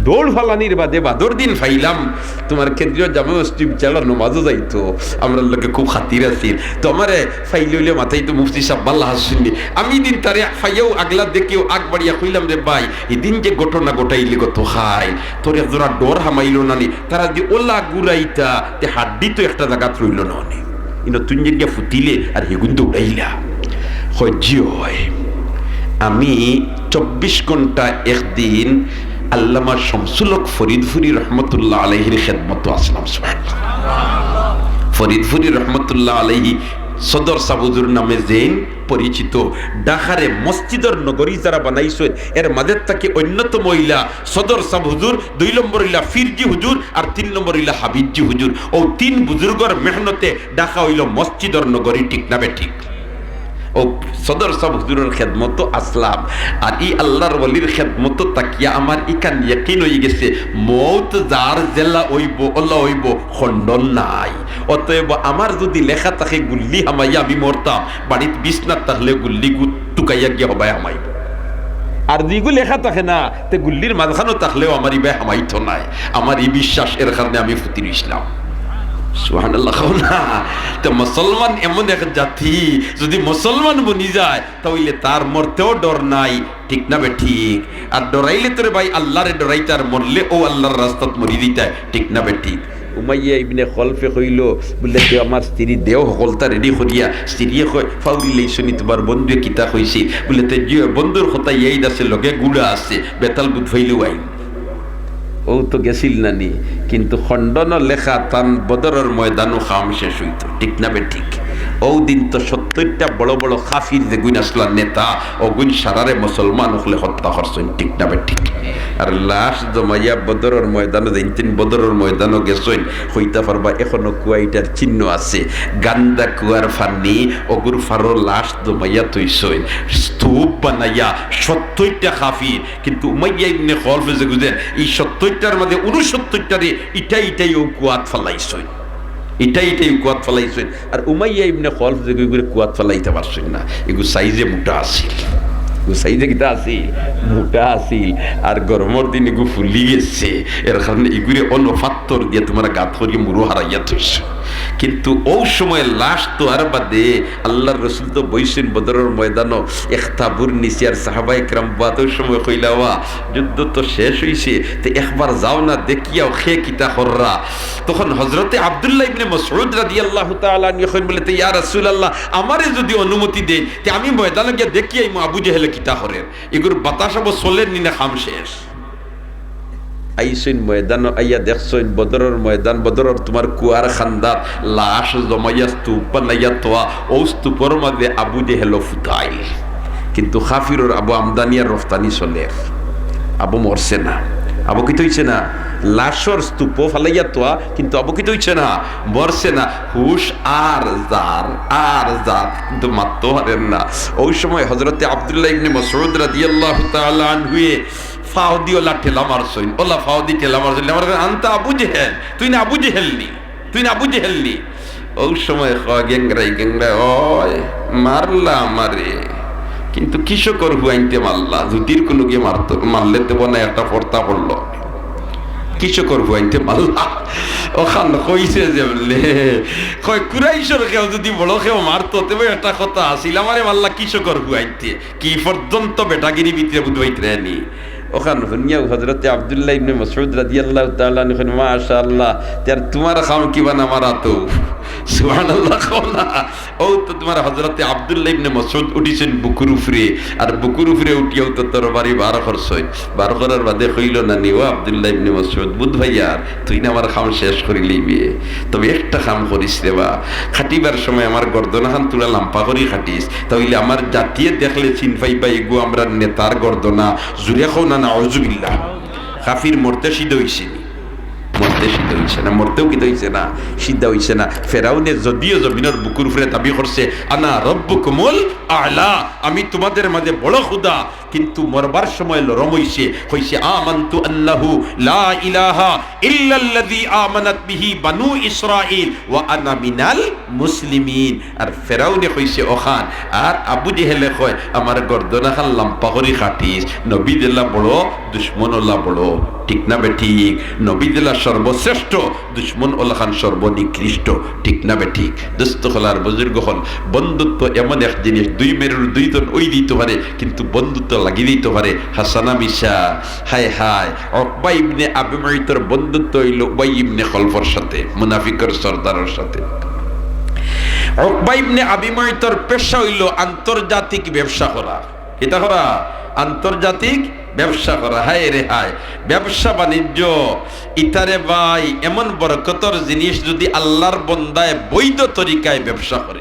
দৌড় ফালানির বাদে বাদর দিন পাইলাম, তুমার কেন্দ্রীয় জামে মসজিদ বিচারর নমাজও যাইতো, আমরার লগে খুব খাতির আছিল। তো আমারে পাইলে অইলে মাতাইতো, "মুফতি সাব, ভালা আছইন নি?" আমি দিন তারে পাইয়াউ আগলা দেখিয়াউ আগ বাড়িয়া কইলাম, "রে ভাই, হিদিন যে ঘটনা ঘটাইলে গতকাইল, তোর এক জরা ডর হামাইলো না নি? তারা যে অলা গুড়াইতা, তে হাড্ডি তো একটা জাগাত রইলো না নি।" ইনো তুইন যেগিয়া ফুতিলে আর হিগুন দৌড়াইলা। কয়, "জি অয়, আমি চব্বিশ ঘন্টা একদিন আল্লামা শামসুল হক ফরিদপুরী রহমতুল্লাহ আলাইহির খেদমতো আছলাম।" সুবহানাল্লাহ। ফরিদপুরী রহমতুল্লাহ আলাইহি সদর সাব হুজুর নামে যেইন পরিচিত, ঢাকারে মসজিদর নগরী যারা বানাইছইন, এর মাঝে থাকি অন্যতম অইলা সদর সাব হুজুর, দুই নম্বর অইলা ফিরজি হুজুর, আর তিন নম্বর অইলা হাবিবজি হুজুর। অউ তিন বুজুর্গর মেহনতে ঢাকা অইলো মসজিদর নগরী, ঠিক না বেঠিক? অউ সদর সাব হুজুরর খেদমতো আছলাম। আর ই আল্লার ওলির খেদমতো থাকিয়া আমার ইখান ইয়াকিন অইগেছে, মউত যার যেলা অইবো, অলা অইবো, খণ্ডন নাই। অতএব আমার যুদি লেখা থাকে গুল্লি হামাইয়া আমি মরতাম, বাড়িত বিছনাত থাকলে গুল্লি গু-, তুকাইয়া গিয়া হবায় হামাইবো। আর যুদি ইগু লেখা থাকে না, তে গুল্লির মাঝখানো থাকলেও আমার ইবায় হামাইতো নায়। আমার ই বিশ্বাস, এর কারণে আমি ফুতি রইছলাম। সুবহানাল্লাহ কও না। তে মুসলমান এমন এক জাতি, যুদি মুসলমান বনি যায়, তা অইলে তার মরতেও ডর নাই, ঠিক না বেঠিক? আর ডরাইলে তো রে ভাই আল্লারে ডরাইতায়, আর মরলে অউ আল্লার রাস্তাত মরি দিতায়, ঠিক না বেঠিক? উমাইয়া ইবনে খলফে কইলো, বুলে, "তে আমার স্ত্রী দেও হকলতা রেডি করিয়া।" স্ত্রীয়ে কয়, "ফাউরি লইছো নি, তুমার বন্ধুয়ে কিতা কইছে?" বুলে, "তে জি অয়, বন্ধুর কথা ইয়াদ আছে, লগে গুড়া আছে, বেতাল বুধ পাইলেউ আইন।" অউ তো গেছিল না নি, কিন্তু খণ্ডন লেখা তান বদরর ময়দানো কাম শেষ অইতো, ঠিক না বেঠিক? অউ দিন তো সত্তইরটা বড় বড় কাফির যেগুইন আছলা নেতা, অগুইন সারারে মুসলমান অকলে হত্যা করছইন, ঠিক না বেঠিক? আর লাশ জমাইয়া বদরর ময়দানো, যেইন তিন বদরর ময়দানো গেছইন, কইতা পারবা এখনো কুয়াইটার চিহ্ন আছে, গান্দা কুয়ার পানি, অগুর পারো লাশ জমাইয়া থইছইন, স্তূপ বানাইয়া সত্তইরটা কাফির। কিন্তু উমাইয়া ইবনে খলফে যেগুইন, ই সত্তইরটার মাঝে ঊনসত্তইরটারে ইটায় ইটায় অউ কুয়াত ফালাইছইন, ইটায় ইটায় অউ কুয়াত ফালাইছইন। আর উমাইয়া ইবনে খলফ যেগু ইগুরে কুয়াত ফালাইতা পারছইন না, ইগু সাইজে মুটা আছিল, ইগু সাইজে কিতা আছিল? মুটা আছিল। আর গরমর দিন ইগু ফুলি গেছে, এর কারণে ইগুরে অনো ফাত্তর দিয়া তুমার গাত করিয়া মুরু হারাইয়া থইছো। কিন্তু অউ সময় লাশ থওয়ার বাদে আল্লার রসুল তো বইছইন বদরর ময়দানো এক তাবুর নিচে, আর সাহাবায়ে কেরাম বাদে অউ সময় কইলা, "ওয়া, যুদ্ধ তো শেষ অইছে, তে একবার যাও না, দেখিয়াও কে কিতা কররা।" তখন হযরতে আব্দুল্লাহ ইবনে মাসউদ রাদিয়াল্লাহু তাআলা আনহু কইন বলে, "তে ইয়া রাসূলুল্লাহ, আমারে যুদি অনুমতি দেইন, তে আমি ময়দানো গিয়া দেখিয়া আইমু আবু জেহেলে কিতা করের, ইগুর বাতাস আবো চলের নি না কাম শেষ।" আইছইন ময়দানো, আইয়া দেখছইন বদরর ময়দান, বদরর তুমার কুয়ার খান্দাত লাশ জমাইয়া স্তূপ বানাইয়া থওয়া, অউ স্তূপর মাঝে আবু জেহেলো ফুতাইল। কিন্তু কাফিরর আবো আমদানি আর রফতানি চলের, আবো মরছে না। আবো কিতা অইছে না? লাশর স্তূপো ফালাইয়া থওয়া, কিন্তু আবো কিতা অইছে না? মরছে না। হুশ আর যার, আর যার, কিন্তু মাততো পারের না। অউ সময় হযরতে আব্দুল্লাহ ইবনে মাসউদ রাদিয়াল্লাহু তাআলা আনহুয়ে ফাও দি ওলা ঠেলা মারছইন, ওলা ফাও দি ঠেলা মারছইন, আমার কাছে, "আনতা আবু জেহেল, তুই না আবু জেহেল নি, তুই না আবু জেহেল নি।" অউ সময় কয়, "গেংরাই, গেংরাই, ওই মারলা আমারে, কিন্তু কৃষকর হুয়াইন্তে মারলা, জুতির কুনুগে মারতো, মারলে তো মনে একটা পড়তা পড়লো, কৃষকর হুয়াইন্তে মারলা।" অখান কইছে যেবলে, কয়, "কুরাইশর কেউ যুদি বড় কেউ মারতো, তেবে একটা কথা আছিল, আমারে মারলা কৃষকর হুয়াইন্তে।" কি পর্যন্ত বেটাগিরি ভিতরে বুধ হইতে নি। অখান হুনিয়াউ হযরতে আব্দুল্লাহ ইবনে মাসউদ রাদিয়াল্লাহু তাআলা আনহু কইন, "মাশাআল্লাহ, তে আর তুমার কাম কিবা না মারা তো।" সুবহানাল্লাহ কও না। অউ তো তুমার হযরতে আব্দুল্লাহ ইবনে মাসউদ উঠিছইন বুকুর উপরে, আর বুকুর উপরে উঠিয়াউ তো তরবারি বার করছইন। বার করার বাদে কইলো না নি, "ও আব্দুল্লাহ ইবনে মাসউদ, বুধ ভাইয়ার, তুই না আমার কাম শেষ করি লইবে, তবে একটা কাম করিস রে বা, খাটিবার সময় আমার গর্দনাখান তুলা লাম্পা করি খাটিস, তা অইলে আমার জাতিয়ে দেখলে চিন পাইবা, এগু আমরার নেতার গর্দনা।" জুরে কও না, নাউজুবিল্লাহ। কাফির মরতে সিদ্ধ অইছে নি? মরতে সিদ্ধ অইছে না, মরতেও কিতা অইছে না, সিদ্ধ অইছে না। ফেরাউনে যদিও জমিনর বুকুর উপরে দাবি করছে, "আনা রব্বুকুমুল আলা, আমি তুমাদের মাঝে বড় খুদা", কিন্তু মরবার সময় লরম অইছে, কইছে, "আমানতু আন্নাহু লা ইলাহা ইল্লাল্লাযী আমানাত বিহি বানু ইসরাঈল ওয়া আনা মিনাল মুসলিমিন।" আর ফেরাউনে কইছে অখান, আর আবু জেহেলে কয়, "আমার গর্দনাখান লাম্পা করি খাটিস, নবী দিলা বড়, দুশমন ওলা বড়।" ঠিক না বেঠিক? নবী দিলা সর্বশ্রেষ্ঠ, দুশমন ওলাখান সর্বনিকৃষ্ট। ঠিক না বেঠিক? দোস্ত অকল আর বুজুর্গ অকল, বন্ধুত্ব এমন এক জিনিস, দুই মেরুর দুইজন অই দিতো পারে, কিন্তু বন্ধুত্ব লাগি দিতো পারে। হাসানা মিশা, হায় হায়, উকবা ইবনে আবি মুইতর বন্ধুত্ব অইলো উবাই ইবনে খলফর সাথে, মুনাফিকর সর্দারর সাথে। উকবা ইবনে আবি মুইতর পেশা অইলো আন্তর্জাতিক ব্যবসা করা। কিতা করা? আন্তর্জাতিক ব্যবসা করা। হায় রে হায়, ব্যবসা বাণিজ্য, ইতারে ভাই, এমন বরকতর জিনিস, যুদি আল্লার বন্দায় বৈধ তরিকায় ব্যবসা করে।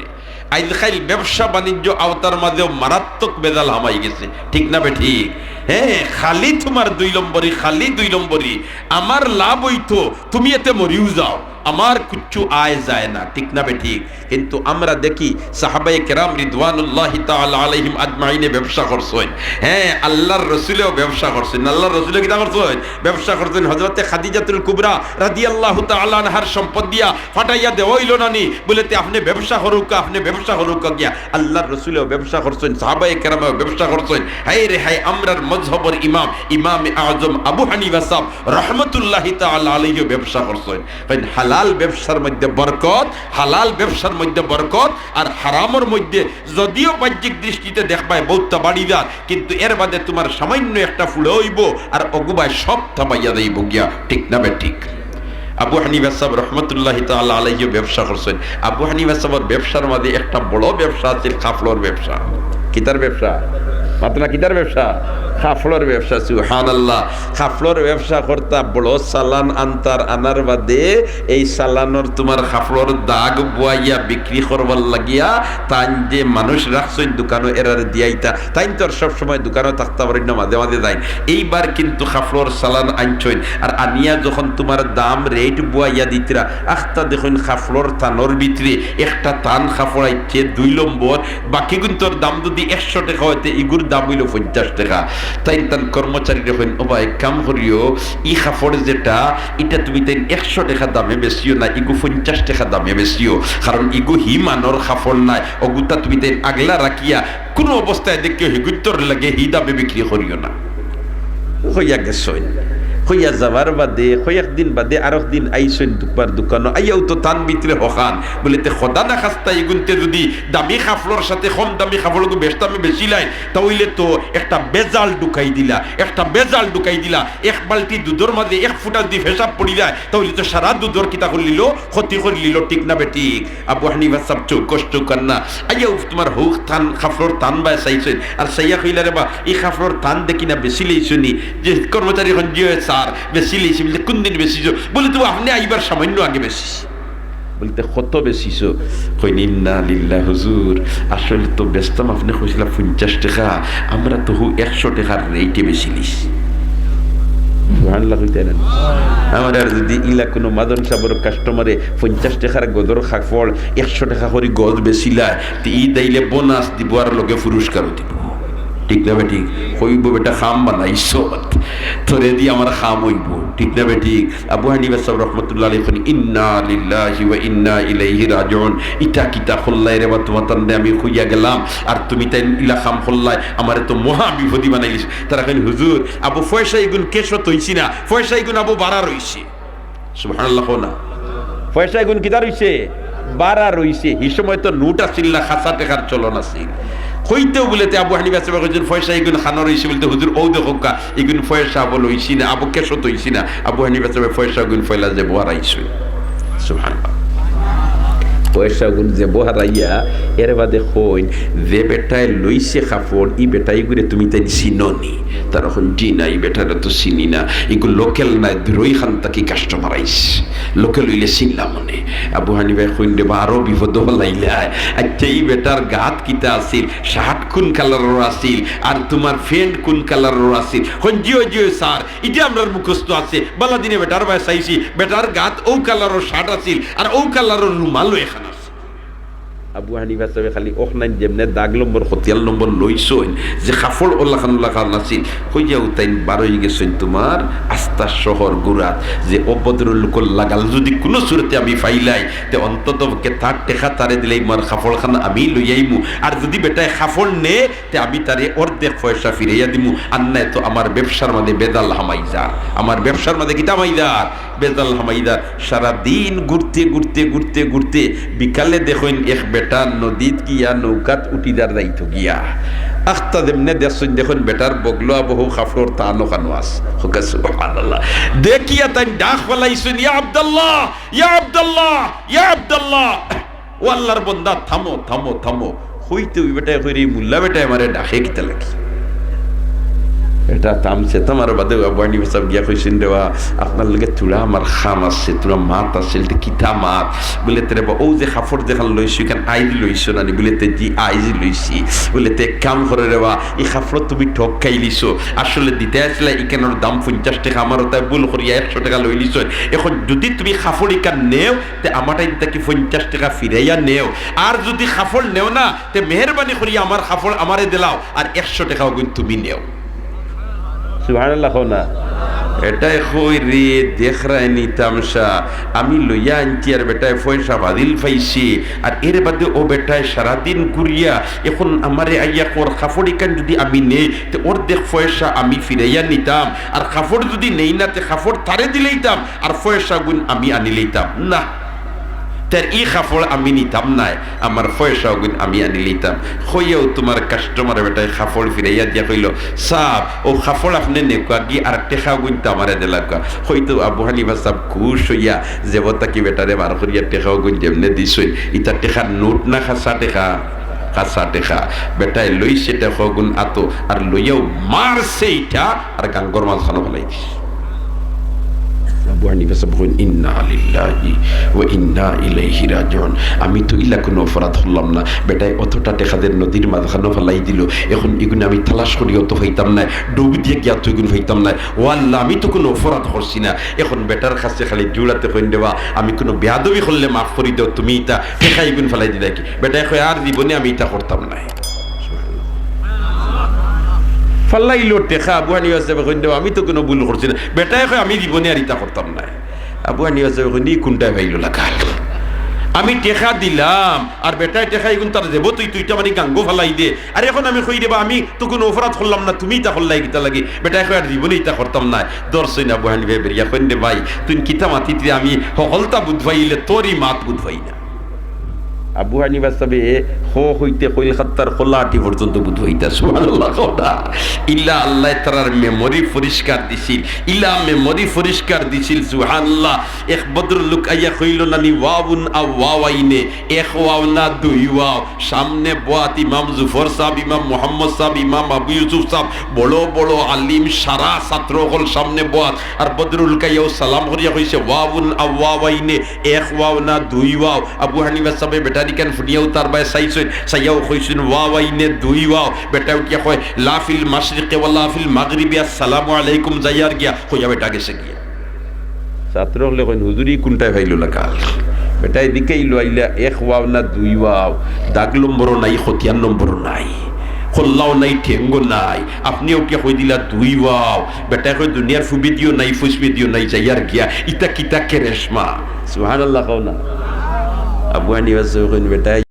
আইজকাইল ব্যবসা বাণিজ্য আওতার মাঝেও মারাত্মক ভেজাল হামাই গেছে, ঠিক না বেঠিক? হ্যাঁ, খালি তুমার দুই নম্বরি, খালি দুই নম্বরি। আমার লাভ অইতো, তুমি এতে মরিউ যাও, আমার কুচ্ছু আয় যায় না, ঠিক না বেঠিক? কিন্তু আমরা দেখি সাহাবায়ে কেরাম রিদওয়ানুল্লাহি তাআলা আলাইহিম আজমাইনে ব্যবসা করছইন। হ্যাঁ, আল্লার রসুলেও ব্যবসা করছইন। আল্লার রসুলে কিতা করছইন? ব্যবসা করছইন। হযরতে খাদিজাতুল কুবরা রাদিয়াল্লাহু তাআলা আনহার সম্পদ দিয়া ফাটাইয়া দেওয়া অইলো না নি? বলে, "তে আপনে ব্যবসা করউক্কা, আপনে ব্যবসা করউক্কা গিয়া।" আল্লার রসুলেও ব্যবসা করছইন, সাহাবায়ে কেরামেও ব্যবসা করছইন। হায় রে হায়, আমরার মজহবর ইমাম, ইমামে আজম আবু হানিফা সাহেব রহমতুল্লাহি তাআলা আলাইহিও ব্যবসা করছইন। কইন, হালাল ব্যবসার মধ্যে বরকত, হালাল ব্যবসার মধ্যে বরকত, আর হারামর মধ্যে যদিও বাহ্যিক দৃষ্টিতে দেখবায় বউততা বাড়ি যার, কিন্তু এর বাদে তুমার সামান্য একটা ফুড়া অইবো, আর অগুবায় সব থামাইয়া যাইবো গিয়া, ঠিক না বেঠিক? আবু হানিফা সাহেব রহমতুল্লাহি তাআলা আলাইহিও ব্যবসা করছইন। আবু হানিফা সাহেবর ব্যবসার মাঝে একটা বড় ব্যবসা আছিল কাপড়র ব্যবসা। কিতার ব্যবসা? মাতো না, কিতার ব্যবসা? কাপড়র ব্যবসা। সুবহানাল্লাহ। কাপড়র ব্যবসা করতা, বড় চালান আনতার, আনার বাদে এই চালানর তুমার কাপড়র দাগ বুয়াইয়া বিক্রি করবার লাগিয়া তাইন যে মানুষ রাখছইন দোকানো, এরারে দিয়াইতা। তাইন তো আর সব সময় দোকানো থাকতা পারইন না, মাঝে মাঝে যাইন। এইবার কিন্তু কাপড়র চালান আনছইন, আর আনিয়া যখন তুমার দাম রেট বুয়াইয়া দিতরা, আখতা দেখইন কাপড়র তানর ভিতরে একটা তান কাপড় আইছে দুই নম্বর, বাকিগুইন্তর দাম যুদি একশো টেকা অয়, তে ইগুর দাম অইলো পঞ্চাশ টেকা। তাইন তান কর্মচারীরে কইন, "ও বা, এক কাম করিও, ই কাপড় যেটা, ইটা তুমি তাইন একশো টেকা দামে বেচিও না, ইগু পঞ্চাশ টেকা দামে বেচিও, কারণ ইগু হি মানর কাপড় নায়, অগুতা তুমি তাইন আগলা রাখিয়া কুনু অবস্থায় দেখিও হিগুইন্তর লগে হি দামে বিক্রি করিও না।" কইয়া গেছইন। কইয়া যাওয়ার বাদে কয়েকদিন বাদে আরক দিন আইছইন দুকবার দোকানো, আইয়াও তো তান ভিতরে হখান। বুলে, "তে খোদা না খাস্তা ইগুনতে যুদি দামি কাপড়র সাথে কম দামি কাপড়গু বেশদামে বেচিলাইন, তা অইলে তো একটা ভেজাল ঢুকাই দিলা, একটা ভেজাল ঢুকাই দিলা। এক বালতি দুধর মাঝে এক ফুটা যুদি পেশাব পড়ি যায়, তা অইলে তো সারা দুধর কিতা করিলিলো, ক্ষতি করিলিলো, ঠিক না বেঠিক?" আবু হানিফা সাব চৌকস চৌকান্না, আইয়াও তুমার হউক তান, কাপড়র তান বায় চাইছইন। আর চাইয়া কইলা, "রে বা, ই কাপড়র তান দেখি না বেচিলাইছো নি?" যে কর্মচারী কইন, "জি অয় স্যার, বেচিলাইছি।" বুলে, "কুনদিন বেচিছো?" বুলে, "তো আপনে আইবার সামান্য আগে বেচিছি।" বুলে, "তে কত বেচিছো?" কইন, "ইন্না লিল্লাহ হুজুর, আসলে তো বেচতাম আপনে কইছিলা পঞ্চাশ টেকা, আমরা তো হউ একশো টেকার রেইটে বেচিলিছি।" সুবহানাল্লাহ কইতা না? আমার আর যুদি ইলা কুনু মাজন সাবর কাস্টমারে পঞ্চাশ টেকার গজর কাপড় একশো টেকা করি গজ বেচিলায়, তে ই দাইলে বোনাস দিবো আর লগে পুরস্কারও দিবো। ঠিক না বেঠিক? কইবো, "বেটা, কাম বানাইছো, তোরে দি আমার কাম অইবো।" ঠিক না বেঠিক? আবু হানিফা সাব রহমতুল্লাহ আলাইহি কইন, "ইন্না লিল্লাহি ওয়া ইন্না ইলাইহি রাজিউন। ইটা কিতা করলায় রে বা, তুমার তানরে আমি কইয়া গেলাম, আর তুমি তাইন ইলা কাম করলায়, আমারে তো মহা বিপদি বানাইলিছো।" তারা কইন, "হুজুর, আবু পয়সা ইগুন ক্যাশো থইছি না, পয়সা ইগুন আবু বারা রইছে।" সুবহানাল্লাহ কও না। পয়সা ইগুন কিতা রইছে? বারা রইছে। হি সময় তো নোট আছিল না, খাসা টেকার চলন আছিল। কইতেউ বুলে তে আবু হানিফা সাবে কইছইন, "পয়সা ইগুন কানো রইছে?" বুলে তে, "হুজুর, অউ দেখউক্কা, ইগুন পয়সা আবু লইছি না, আবু ক্যাশো থইছি না।" আবু হানিফা সাবে পয়সা ইগুন পয়লা জেবো হারাইছইন। সুবহানাল্লাহ। পয়সা ইগুন জেবো হারাইয়া এর বাদে কইন, "যে বেটায় লইছে কাপড়, ই বেটা ইগুরে তুমি তাইন চিনো নি?" তারা কইন, "জি না, ই বেটারে তো চিনি না, ইগু লোকাল নায়, দূরই খান থাকি কাস্টমার আইছে, লোকাল অইলে চিনলাম অনে।" আবু হানিফায় কইন, "রে বা, আরো বিপদো ফালাইলায়। আইচ্ছা, ই বেটার গাত কিতা আছিল, শার্ট কুন কালারর আছিল, আর তুমার প্যান্ট কুন কালারর আছিল?" কইন, "জি অয়, জি অয় স্যার, ইটা আমরার মুখস্থ আছে, বালা দিনে বেটার বায় চাইছি, বেটার গাত অউ কালারর শার্ট আছিল, আর অউ কালারর রুমালও এখান আছে।" আবু হানিফা সাবে খালি অখনাইন যেমনে দাগ নম্বর, খতিয়াল নম্বর লইছইন, যে কাপড় অলাখান অলাখান আছিল, কইয়া উতাইন বারই গেছইন তুমার আস্তা শহর ঘুরাত, যে অভদ্র লোকর লাগাল যুদি কুনু সুরতে আমি ফাইলাই, তে অন্তত পক্ষে তার টেকা তারে দিলাইমু আর কাপড়খান আমি লইয়াইমু। আর যুদি বেটায় কাপড় নে, তে আমি তারে অর্ধেক পয়সা ফিরাইয়া দিমু। আর নায় তো আমার ব্যবসার মাঝে বেজাল হামাই যার, আমার ব্যবসার মাঝে কিতা হামাই যার? বেজাল হামাই যার। সারা দিন ঘুরতে, ঘুরতে, ঘুরতে, ঘুরতে বিকালে দেখইন এক বেটা নদীত গিয়া নৌকাত উঠি যার যাইতো গিয়া। আখতা যেমনে দেখছইন, দেখইন বেটার বগলো আবু হউ কাপড়র তান অখানো আছে। কউক্কা সুবহানাল্লাহ। দেখিয়া তাইন ডাক ফালাইছইন, "ইয়া আব্দুল্লাহ, ইয়া আব্দুল্লাহ, ইয়া আব্দুল্লাহ।" "ও আল্লার বন্দা, থামো, থামো, থামো।" কইতে অউ বেটায় কইরে, "ই মুল্লা বেটায় আমারে ডাকে কিতা লাগি?" বেটা থামছে, থামার বাদে আবু হানিফা সাব গিয়া কইছইন, "রে বা, আপনার লগে থুড়া আমার কাম আছে, থুড়া মাত আছে।" "তে কিতা মাত?" বুলে, "তে রে বা, অউ যে কাপড় যেখান লইছো, ইখান আইজ লইছো না নি?" বুলে, "তে জি, আইজ লইছি।" বুলে, "তে এক কাম করো রে বা, ই কাপড় তুমি ঠগ খাইলিছো, আসলে দিতায় আছলায় ইখানর দাম পঞ্চাশ টেকা, আমার অতায় ভুল করিয়া একশো টেকা লইলিছো। অখন যুদি তুমি কাপড় ইখান নেও, তে আমার টাইন থাকি পঞ্চাশ টেকা ফিরাইয়া নেও, আর যুদি কাপড় নেও না, তে মেহেরবানি করিয়া আমার কাপড় আমারে দিলাও, আর একশো টেকা অগুইন তুমি নেও।" সুবহানাল্লাহ কও না। বেটায় কইরে, "দেখরায়নি তামশা, আমি লইয়া আনছি আর বেটায় পয়সা বাদিল পাইছে, আর এর বাদে অউ বেটায় সারাদিন ঘুরিয়া অখন আমারে আইয়া কর কাপড় ইখান যুদি আমি নেই, তে অর্ধেক পয়সা আমি ফিরাইয়া নিতাম, আর কাপড় যুদি নেই না, তে কাপড় তারে দিলাইতাম, আর পয়সাগুইন আমি আনিলাইতাম না।" তার ই কাপড় আমি নিতাম নায়, আমার পয়সা অগুইন আমি আনিলিতাম। কইয়াও তুমার কাস্টমার বেটায় কাপড় ফিরাইয়া দিয়া কইলো, "সাব, অউ কাপড় আপনে নেউক্কা গি আর টেকা অগুইন তো আমারে দেলাউক্কা।" কইতেউ আবু হানিফা সাব খুশ অইয়া জেবো থাকি বেটারে বার করিয়া টেকা অগুইন যেমনে দিছইন, ইতা টেকার নোট না খাসা টেকা? খাসা টেকা। বেটায় লইছে টেকা অগুইন আতো আর লইয়াও মারছে ইটা আর গাঙ্গর মাঝখানো ফালাই দিছে। আবু হানিফা সাব কইন, "ইন্না লিল্লাহি ওয়া ইন্না ইলাইহি রাজিউন।" আমি তো ইলা কুনু অপরাধ করলাম না। বেটায় অতটা টেকা দের নদীর মাঝখানো ফালাই দিলো। অখন ইগুইন আমি তালাশ করিয়াও তো পাইতাম নায়। ডুব দিয়া গিয়া তো ইগুইন পাইতাম নায়। ও আল্লাহ, আমি তো কুনু অপরাধ করছি না। অখন বেটার কাছে খালি জুড়াতে কইন, "রে বা, আমি কুনু বেয়াদবি করলে মাফ করি দেও, তুমি ইতা টেকা ইগুইন ফালাই দিলায় কি?" বেটায় কয়, "আর জীবনে আমি ইতা করতাম নায়।" ফালাইলো টেকা, আবু হানিফা সাবে কইন, "আমি তো কুনু ভুল করছি না।" বেটায় কয়, "আমি জীবনে আর ইতা করতাম নায়।" আবু হানিফা সাবে কইন, "ই কুনটায় পাইলো লাগাল?" আমি টেকা দিলাম, আর বেটায় টেকা ইগুন তার জেবো থইতো, ইটা মানে গাঙ্গো ফালাই দে। আর এখন আমি কই, "রে বা, আমি তো কুনু অপরাধ করলাম না, তুমি ইতা করলায় কিতার লাগি?" বেটায় কয়, "আর জীবনে ইতা করতাম নায়।" ধরছইন আবু হানিফায় বেরিয়া, কইন, "রে ভাই, তুই কিতা মাতিতরে, আমি হকলতা বুঝ পাইলে তোরই মাত বুঝ পাই না।" আবু হানিফা সাবে খ অইতে কইলকাত্তার কলাআটি পর্যন্ত বুঝ পাইতা। সুবহানাল্লাহ কও না। ইলা আল্লায় তারার memory পরিষ্কার দিছিল, ইলা memory পরিষ্কার দিছিল। সুবহানাল্লাহ। এক ভদ্রলোক আইয়া কইলো নানি, "ওয়াউন আও ওয়াওয়াইনে, এক ওয়াও না দুই ওয়াও।" সামনে বওয়াত ইমাম জুফর সাব, ইমাম মোহাম্মদ সাব, ইমাম আবু ইউসুফ সাব, বড় বড় আলিম, সারা ছাত্র অকল সামনে বওয়াত। আর ভদ্রলোক আইয়াও সালাম করিয়া কইছে, "ওয়াউন আও ওয়াওয়াইনে, এক ওয়াও না দুই ওয়াও।" আবু হানিফা সাবে বেটারিখান ফুনিয়াও তার বায় চাইছইন, চাইয়াও কইছইন, "ওয়াওয়াইনে দুই ওয়াও।" বেটায় উঠিয়া কয়, "লা ফিল মাশরিকে ওয়া লা ফিল মাগরিবি, আসসালামু আলাইকুম," যাইয়ার গিয়া, কইয়া বেটা গেছে গিয়া। ছাত্র অকলে কইন, "হুজুর, ই কুনটায় পাইলো না কাল?" বেটায় দেখাইলো, আইলা এক ওয়াও না দুই ওয়াও, দাগ নম্বরও নাই, খতিয়ান নম্বরও নাই, কল্লাও নাই, ঠেঙ্গও নাই। আপনে উঠিয়া কই দিলা দুই ওয়াও। বেটায় কয়, "দুনিয়ার ফুবিদিও নাই, ফুসবিদিও নাই," যাইয়ার গিয়া। ইতা কিতা কেরেশমা? সুবহানাল্লাহ কও না। আবু হানিফা সাবে কইন, "বেটায়